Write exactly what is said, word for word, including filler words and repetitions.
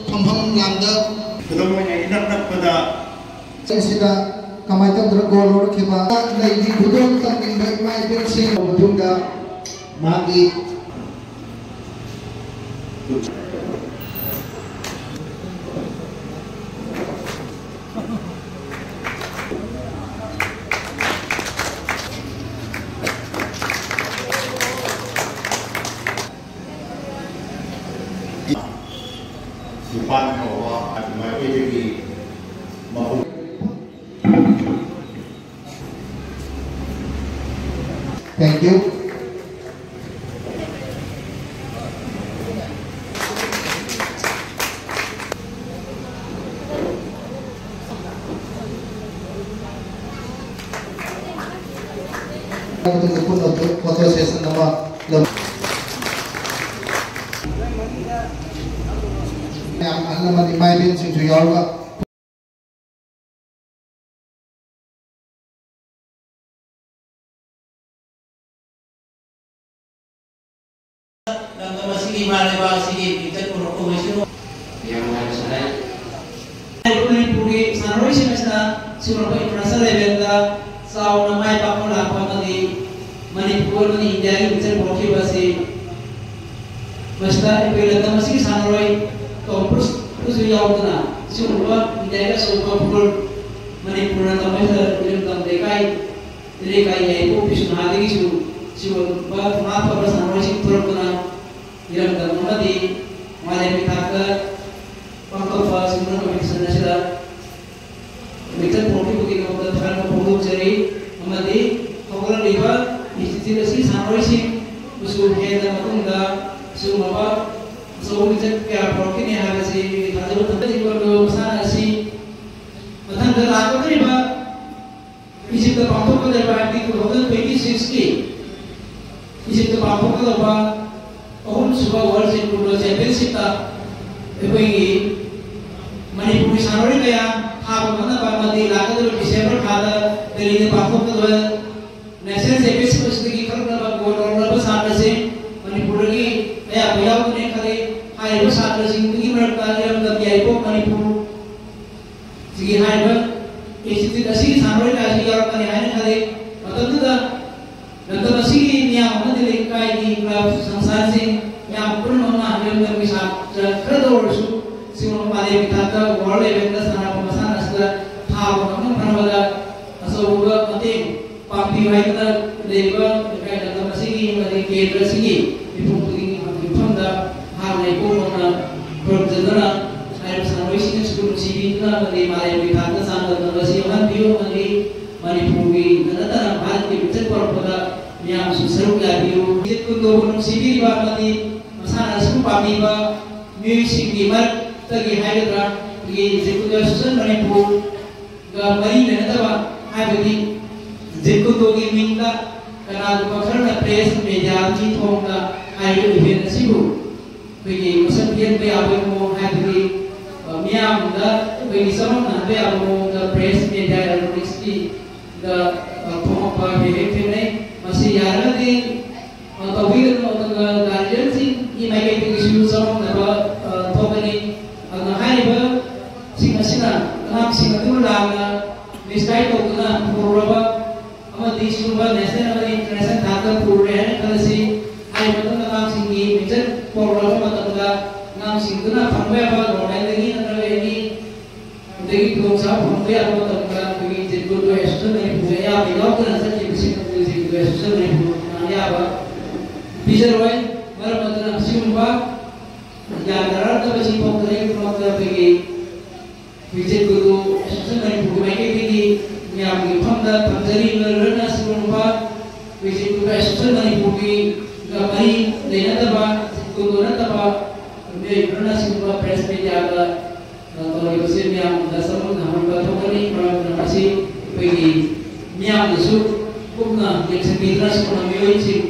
ꯐꯝꯐꯝ ꯂꯥꯡꯗ ꯈꯨꯗꯝ ꯑꯣꯏꯅ ꯏꯅꯛ ꯅꯛꯄꯗ ꯑꯁꯤꯗ ꯀꯃꯥꯏꯅ ꯇꯧꯗꯅ ꯒꯣꯜ ꯂꯧꯔꯛꯈꯤꯕ ꯂꯩꯒꯤ ꯈꯨꯗꯣꯜ ꯇꯝꯅꯤꯡꯕ ꯏꯃꯥ ꯏꯕꯦꯜꯁꯤꯡ ꯃꯇꯨꯡꯗ ꯃꯥꯒꯤ ꯅꯤꯄꯥꯟ ꯐꯥꯎꯕ ꯃꯥꯏꯀꯩꯗꯒꯤ ꯃꯄꯨꯡ Thank you. ꯃꯇꯨꯡꯗ ꯄꯨꯟꯅ ꯐꯣꯇꯣ ꯁꯦꯁꯟ ꯑꯃ ꯂꯧ-, ꯃꯌꯥꯝ ꯑꯍꯜ ꯂꯃꯟ ꯏꯃꯥ ꯏꯕꯦꯟꯁꯤꯡꯁꯨ ꯌꯥꯎꯔꯒ ꯂꯝꯗꯝ ꯑꯁꯤꯒꯤ ꯏꯃꯥ ꯂꯩꯕꯥꯛ ꯑꯁꯤꯒꯤ ꯃꯤꯡꯆꯠ ꯄꯨꯔꯛꯄ ꯑꯣꯏꯁꯅꯨ꯫ ꯌꯥꯝ ꯅꯨꯡꯉꯥꯏꯕ ꯁꯥꯟꯅꯩ꯫ ꯃꯅꯤꯄꯨꯔꯒꯤ ꯁꯥꯟꯅꯔꯣꯏꯁꯤꯡ ꯑꯁꯤꯅ ꯁꯤꯒꯨꯝꯂꯕ international levelꯗ ꯆꯥꯎꯅ ꯃꯥꯏ ꯄꯥꯛꯄ ꯂꯥꯛꯄ ꯑꯃꯗꯤ ꯃꯅꯤꯄꯨꯔ ꯑꯃꯗꯤ ꯏꯟꯗꯤꯌꯥꯒꯤ ꯃꯤꯡꯆꯠ ꯄꯨꯔꯛꯈꯤꯕ ꯑꯁꯤ ꯃꯁꯤꯗ ꯑꯩꯈꯣꯏ ꯂꯝꯗꯝ ꯑꯁꯤꯒꯤ ꯁꯥꯟꯅꯔꯣꯏ ꯇꯣꯝ ꯀ꯭ꯔꯨꯁ ꯑꯗꯨꯁꯨ ꯌꯥꯎꯗꯨꯅ ꯁꯤꯒꯨꯝꯕ ꯏꯟꯗꯤꯌꯥꯒꯤ ꯑꯆꯧꯕ ꯐꯨꯠꯕꯣꯜ ꯃꯅꯤꯄꯨꯔꯅ ꯇꯝꯕ ꯏꯔꯝꯗꯝ ꯂꯩꯀꯥꯏ ꯂꯩꯀꯥꯏ ꯌꯥꯏꯔꯤꯄꯣꯛ ꯄꯤꯁꯨꯅꯥꯗꯒꯤꯁꯨ ꯁꯤꯒꯨꯝꯕ ꯊꯧꯅꯥ ꯐꯕ ꯁꯥꯟꯅꯔꯣꯏꯁꯤꯡ ꯄꯨꯔꯛꯇꯨꯅ ꯏꯔꯝꯗꯝ ꯑꯃꯗꯤ ꯃꯥꯂꯦꯝꯒꯤ ꯊꯥꯛꯇ ꯄꯥꯡꯊꯣꯛꯄ ꯁꯤꯒꯨꯝꯕ competition ꯑꯁꯤꯗ ꯃꯤꯡꯆꯠ ꯄꯨꯔꯛꯈꯤꯕꯒꯤꯗꯃꯛꯇ ꯊꯥꯒꯠꯄ ꯐꯣꯡꯗꯣꯛꯆꯔꯤ꯫ ꯑꯃꯗꯤ ꯍꯧꯒꯠꯂꯛꯂꯤꯕ institute ꯑꯁꯤꯒꯤ ꯁꯥꯟꯅꯔꯣꯏꯁꯤꯡꯕꯨꯁꯨ ꯍꯦꯟꯅ ꯃꯇꯨꯡꯗ ꯁꯤꯒꯨꯝꯂꯕ ꯑꯆꯧꯕ ꯃꯤꯡꯆꯠ ꯀꯌꯥ ꯄꯨꯔꯛꯀꯅꯤ ꯍꯥꯏꯕꯁꯤ ꯑꯩꯒꯤ ꯊꯥꯖꯕ ꯊꯝꯖꯔꯤꯕ꯫ ꯃꯁꯥꯟꯅ ꯑꯁꯤ ꯃꯊꯪꯗ ꯂꯥꯛꯀꯗꯧꯔꯤꯕ ꯏꯖꯤꯞꯇ ꯄꯥꯡꯊꯣꯛꯀꯗꯧꯔꯤꯕ, ꯍꯥꯏꯕꯗꯤ two thousand twenty sixꯀꯤ ꯏꯖꯤꯞꯇ ꯄꯥꯡꯊꯣꯛꯀꯗꯧꯕ ꯑꯍꯨꯝꯁꯨꯕ World Judo Championshipꯇ ꯑꯩꯈꯣꯏꯒꯤ ꯃꯅꯤꯄꯨꯔꯒꯤ ꯁꯥꯟꯅꯔꯣꯏ ꯀꯌꯥ ꯊꯥꯕ ꯉꯝꯅꯕ ꯑꯃꯗꯤ ꯂꯥꯛꯀꯗꯧꯔꯤꯕ December ꯊꯥꯗ ꯗꯦꯜꯂꯤꯗ ꯄꯥꯡꯊꯣꯛꯀꯗꯧꯔꯤꯕ National Championship ꯑꯁꯤꯗꯒꯤ ꯈꯜꯂꯛꯅꯕ ꯒꯣꯜ ꯂꯧꯔꯕ ꯁꯥꯇ꯭ꯔꯁꯤꯡ ꯃꯅꯤꯄꯨꯔꯗꯒꯤ ꯑꯌꯥꯝꯕ ꯌꯥꯎꯒꯅꯤ ꯈꯜꯂꯤ꯫ ꯍꯥꯏꯔꯤꯕ ꯍꯥꯏꯔꯤꯕ ꯁꯥꯇ꯭ꯔꯁꯤꯡꯗꯨꯒꯤ ꯃꯔꯛꯇ ꯏꯔꯝꯗꯝ ꯌꯥꯏꯔꯤꯄꯣꯛ ꯃꯅꯤꯄꯨꯔ ꯁꯤꯒꯤ ꯍꯥꯏꯔꯤꯕ ꯏꯟꯁꯇꯤꯇ꯭ꯌꯨꯠ ꯑꯁꯤꯒꯤ ꯁꯥꯟꯅꯔꯣꯏ ꯀꯌꯥꯁꯤ ꯌꯥꯎꯔꯛꯀꯅꯤ ꯍꯥꯏꯅ ꯈꯜꯂꯤ꯫ ꯃꯇꯝꯗꯨꯗ ꯂꯝꯗꯝ ꯑꯁꯤꯒꯤ ꯃꯤꯌꯥꯝ ꯑꯃꯗꯤ ꯂꯩꯀꯥꯏꯒꯤ ꯀ꯭ꯂꯕ ꯁꯪꯁꯊꯥꯟꯁꯤꯡ ꯃꯌꯥꯝ ꯄꯨꯝꯅꯃꯛꯅ ꯏꯔꯝꯗꯝꯒꯤ ꯁꯥꯇ꯭ꯔ ꯈꯔꯗ ꯑꯣꯏꯔꯁꯨ ꯁꯤꯒꯨꯝꯕ ꯃꯥꯂꯦꯝꯒꯤ ꯊꯥꯛꯇ ꯋꯥꯔꯜ ꯂꯦꯚꯦꯜꯗ ꯁꯥꯟꯅꯕ ꯃꯁꯥꯟꯅ ꯑꯁꯤꯗ ꯊꯥꯕ ꯉꯝꯅꯕ ꯍꯣꯠꯅꯕꯗ ꯑꯆꯧꯕ ꯃꯇꯦꯡ ꯄꯥꯡꯕꯤꯌꯨ ꯍꯥꯏꯗꯨꯅ ꯂꯩꯔꯤꯕ ꯂꯩꯀꯥꯏ ꯂꯝꯗꯝ ꯑꯁꯤꯒꯤ ꯑꯃꯗꯤ ꯀꯦꯟꯗ꯭ꯔ ꯑꯁꯤꯒꯤ ꯃꯤꯐꯝ ꯈꯨꯗꯤꯡꯒꯤ ꯃꯐꯝꯗ ꯍꯥꯟꯅ ꯏꯀꯣꯛ ꯅꯧꯅ ꯈꯨꯔꯨꯝꯖꯗꯨꯅ ꯍꯥꯏꯔꯤꯕ ꯁꯥꯟꯅꯔꯣꯏꯁꯤꯡꯅꯁꯨ ꯅꯨꯡꯁꯤꯕꯤꯗꯨꯅ ꯑꯃꯗꯤ ꯃꯥꯂꯦꯝꯒꯤ ꯊꯥꯛꯇ ꯆꯥꯡꯗꯝꯅꯕ ꯑꯁꯤ ꯌꯥꯎꯍꯟꯕꯤꯌꯨ ꯑꯃꯗꯤ ꯃꯅꯤꯄꯨꯔꯒꯤ ꯅꯠꯇꯅ ꯚꯥꯔꯠꯀꯤ ꯃꯤꯡꯆꯠ ꯄꯨꯔꯛꯄꯗ ꯃꯤꯌꯥꯝꯁꯨ ꯁꯔꯨꯛ ꯌꯥꯕꯤꯌꯨ꯫ ꯖꯤꯠ ꯀꯨꯟꯗꯣꯕꯨ ꯅꯨꯡꯁꯤꯕꯤꯔꯤꯕ ꯑꯃꯗꯤ ꯃꯁꯥꯟꯅ ꯑꯁꯤꯕꯨ ꯄꯥꯝꯕꯤꯕ ꯃꯤꯑꯣꯏꯁꯤꯡꯒꯤ ꯃꯔꯛꯇꯒꯤ ꯍꯥꯏꯒꯗ꯭ꯔꯥ, ꯑꯩꯈꯣꯏꯒꯤ ꯖꯤꯠ ꯀꯨꯟꯗꯣ ꯑꯦꯁꯣꯁꯤꯌꯦꯁꯟ ꯃꯅꯤꯄꯨꯔꯒ ꯃꯔꯤ ꯂꯩꯅꯗꯕ, ꯍꯥꯏꯕꯗꯤ ꯖꯤꯠ ꯀꯨꯟꯗꯣꯒꯤ ꯃꯤꯡꯗ ꯀꯅꯥꯒꯨꯝꯕ ꯈꯔꯅ ꯄ꯭ꯔꯦꯁ ꯃꯦꯗꯤꯌꯥꯒꯤ ꯊꯣꯡꯗ ꯍꯥꯏꯔꯤꯕ ꯏꯚꯦꯟ ꯑꯁꯤꯕꯨ ꯑꯩꯈꯣꯏꯒꯤ ꯃꯁꯛ ꯊꯤꯍꯟꯕ ꯌꯥꯕꯒꯤ ꯃꯑꯣꯡ, ꯍꯥꯏꯕꯗꯤ, ꯑ, ꯃꯤꯌꯥꯝꯗ ꯑꯩꯈꯣꯏꯒꯤ ꯆꯃꯝꯅꯍꯟꯕ ꯌꯥꯕ ꯃꯑꯣꯡꯗ ꯄ꯭ꯔꯦꯁ ꯃꯦꯗꯤꯌꯥ ꯑꯦꯂꯦꯛꯇ꯭ꯔꯣꯅꯤꯛꯁꯀꯤꯗ, ꯑ, ꯊꯣꯛꯂꯛꯄ ꯍꯦꯛ ꯍꯦꯛ ꯊꯦꯡꯅꯩ꯫ ꯃꯁꯤ ꯌꯥꯔꯒꯗꯤ, ꯑ, ꯇꯧꯕꯤꯒꯅꯨ, ꯑꯗꯨꯒ ꯒꯥꯔꯖꯤꯌꯟꯁꯤꯡꯒꯤ ꯃꯥꯏꯀꯩꯗꯒꯤꯁꯨ ꯆꯃꯝꯅꯕ, ꯑ, ꯊꯣꯛꯀꯅꯤ꯫ ꯑꯗꯨꯅ ꯍꯥꯏꯔꯤꯕꯁꯤꯡ ꯑꯁꯤꯅ ꯑꯉꯥꯡꯁꯤꯡ ꯑꯗꯨ ꯂꯥꯟꯅ ꯃꯤꯁꯒꯥꯏꯗ ꯇꯧꯗꯨꯅ ꯄꯨꯔꯨꯔꯕ ꯑꯃꯗꯤ ꯁꯤꯒꯨꯝꯕ ꯅꯦꯁꯅꯦꯜ ꯑꯃꯗꯤ ꯏꯟꯇꯔꯅꯦꯁꯅꯦꯜ ꯊꯥꯛꯇ ꯄꯨꯔꯨꯔꯦ ꯍꯥꯏꯅ ꯈꯜꯂꯁꯤ꯫ ꯍꯥꯏꯔꯤꯕ ꯃꯇꯨꯡꯗ ꯑꯉꯥꯡꯁꯤꯡꯒꯤ ꯃꯤꯡꯆꯠ ꯄꯨꯔꯛꯂꯕ ꯃꯇꯝꯗ ꯑꯉꯥꯡꯁꯤꯡꯗꯨꯅ ꯐꯪꯕ ꯌꯥꯕ ꯒꯣꯔꯃꯦꯟꯗꯒꯤ ꯅꯠꯇ꯭ꯔꯒ ꯑꯦꯅꯤ ꯑꯗꯒꯤ ꯈꯨꯗꯣꯡꯆꯥꯕ ꯐꯪꯕ ꯌꯥꯕ ꯃꯇꯝꯗ ꯑꯩꯈꯣꯏꯒꯤ ꯖꯤꯠ ꯀꯨꯟꯗꯣ ꯑꯦꯁꯣꯁꯤꯌꯦꯁꯟ ꯃꯅꯤꯄꯨꯔꯒꯤ ꯑꯌꯥꯕ ꯌꯥꯎꯗꯅ ꯆꯠꯈꯤꯕꯁꯤꯡ ꯑꯗꯨ ꯖꯤꯠ ꯀꯨꯟꯗꯣ ꯑꯦꯁꯣꯁꯤꯌꯦꯁꯟ ꯃꯅꯤꯄꯨꯔꯅ ꯑꯌꯥꯕ ꯄꯤꯖꯔꯣꯏ꯫ ꯃꯔꯝ ꯑꯗꯨꯅ ꯑꯁꯤꯒꯨꯝꯕ ꯌꯥꯅꯔꯛꯇꯕꯁꯤꯡ ꯊꯣꯛꯇꯅꯕꯒꯤꯗꯃꯛꯇ ꯑꯩꯈꯣꯏꯒꯤ ꯖꯤꯠ ꯀꯨꯟꯗꯣ ꯑꯦꯁꯣꯁꯤꯌꯦꯁꯟ ꯃꯅꯤꯄꯨꯔꯒꯤ ꯃꯥꯏꯀꯩꯗꯒꯤ ꯃꯌꯥꯝꯒꯤ ꯃꯐꯝꯗ ꯊꯝꯖꯔꯤ꯫ ꯂꯣꯏꯅ ꯂꯣꯏꯅꯅ ꯑꯁꯤꯒꯨꯝꯕ ꯑꯩꯈꯣꯏ ꯖꯤꯠ ꯀꯨꯟꯗꯣ ꯑꯦꯁꯣꯁꯤꯌꯦꯁꯟ ꯃꯅꯤꯄꯨꯔꯒꯤꯒ ꯃꯔꯤ ꯂꯩꯅꯗꯕ, ꯖꯤꯠ ꯀꯨꯟꯗꯣ ꯅꯠꯇꯕ ꯃꯤꯑꯣꯏ ꯈꯔꯅ ꯑꯁꯤꯒꯨꯝꯕ ꯄ꯭ꯔꯦꯁ ꯃꯦꯗꯤꯌꯥꯗ, ꯑ, ꯇꯧꯔꯤꯕꯁꯤ ꯃꯌꯥꯝꯗ ꯆꯃꯝꯅꯍꯟꯕ ꯊꯣꯛꯀꯅꯤ꯫ ꯃꯔꯝ ꯑꯗꯨꯅ ꯃꯁꯤ ꯑꯩꯈꯣꯏꯒꯤ ꯃꯤꯌꯥꯝꯅꯁꯨ ꯀꯨꯞꯅ ꯌꯦꯡꯁꯤꯟꯕꯤꯗꯨꯅ ꯁꯤꯒꯨꯝꯕ ꯃꯤꯑꯣꯏꯁꯤꯡ